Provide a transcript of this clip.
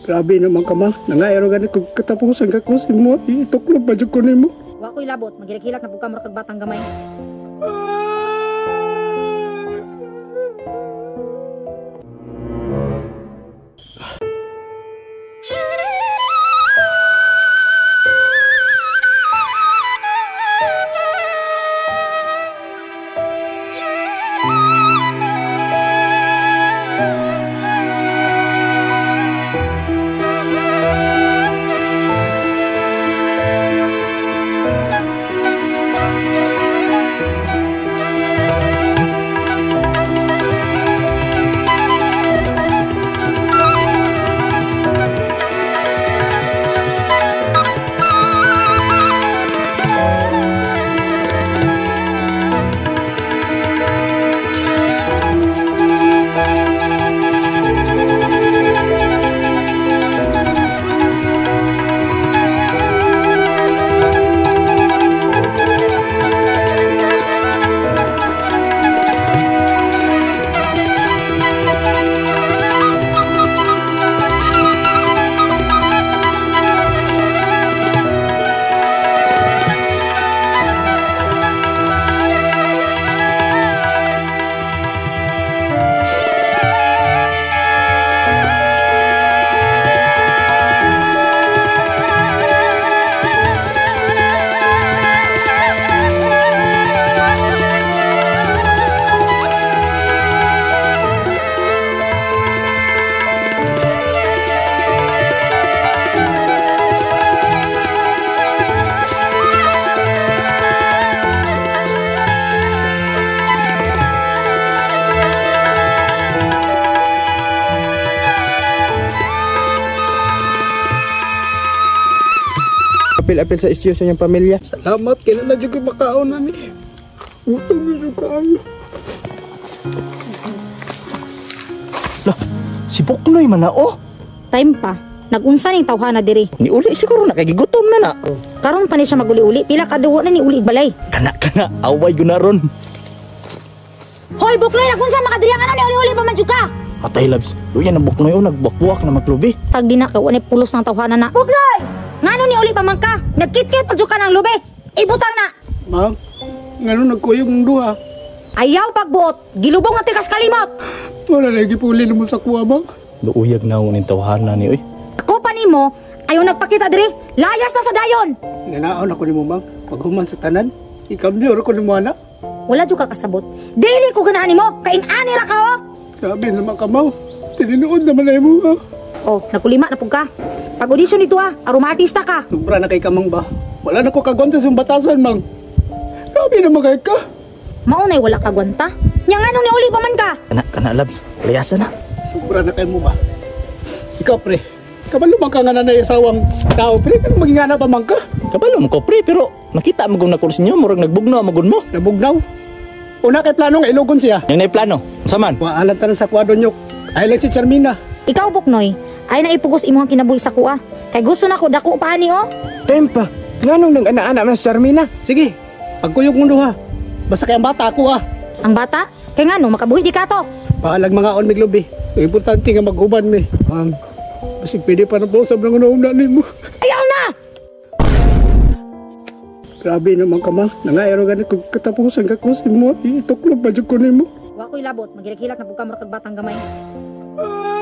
Grabe naman ka, ma. Nangaero gani kung katapusan ka ko si mo. Ituklob ba dyan ko nimo? Wa ko'y labot, maghilak-hilak na pud ka murag kag batang gamay. Apil-apil sa isyu sa inyong pamilya. Salamat, kaya na dyan ko makaon na ni. Utang na dyan kaayo. Lah, si Buknoy man na oh. Time pa. Nagunsa ning tawhana diri. Ni uli siguro na kay gigutom na na. Karon pa ni siya maguli-uli, pila ka duwa na ni uli balay. Kana kana away gunaron. Hoy Buknoy, nagunsa makadiri ang ano ni uli-uli pa man jud ka? Patay labs. Luya na Buknoy oh nagbuwak na maglubi. Tag di na ka wa ni pulos ng tawhana na. Buknoy! Ngano ni uli pa man ka? Nagkitkit pa jud ka ng lubi. Ibutang na. Ma'am, ngano nagkuyog ng duha? Ayaw pagbuot, gilubong na tikas kalimot. Wala na gipuli mo sa kuha, ma'am. Luuyag na ning tawhana ni oy. Ako pa nimo, ayaw nagpakita diri. Layas na sa dayon. Nganaon ako nimo, ma'am. Paghuman sa tanan, ikambyo ra ko nimo ana. Wala jud ka kasabot. Dili ko ganahan nimo, kaing ani ra ka oh. Grabe naman ka, ma'am. Tinuod naman ay mo, ha? Oh, nagkulima na pud ka. Pag audition nito ah, aromatista ka. Sobra na kay kamang ba? Wala na ko kagwanta sa batasan, mang. Grabe naman kay ka. Maunay wala ka gwanta. Nya nganong ni uli pa man ka? Kana kana labs. Layasan na. Sobra na kay mo ba? Ikaw, pre. Kabalo man ka nga na asawang tao, pre. Ano magingana pa man ka? Kabalo mo ko pre pero nakita mo kung nakurs niyo murag nagbugnaw magun mo. Nabugnaw. Una kay plano nga ilugon siya. Yang nay plano. Unsa man? Waalan tanan sa kwado nyo. Ay lang si Charmina. Ikaw Buknoy, ay naipugos imong kinabuhi sa kuha. Kay gusto na ko dako pa ani oh. Tempa, nganong nang ana-ana man si Charmina? Sige, pagkuyog mong duha. Basta kay ang bata ako ah. Ang bata, kay ngano makabuhi di ka to. Bahalag mga on miglubi. Ang importante nga maghuban mi. Basig pwede pa na po usab ng una nimo. Ayaw na! Grabe naman ka, ma. Nangaero gani kung katapusan ka ko si mo. Ituklob ba dyan ko nimo? Wa ko'y labot, maghilak-hilak na pud ka murag kag batang gamay. Ah!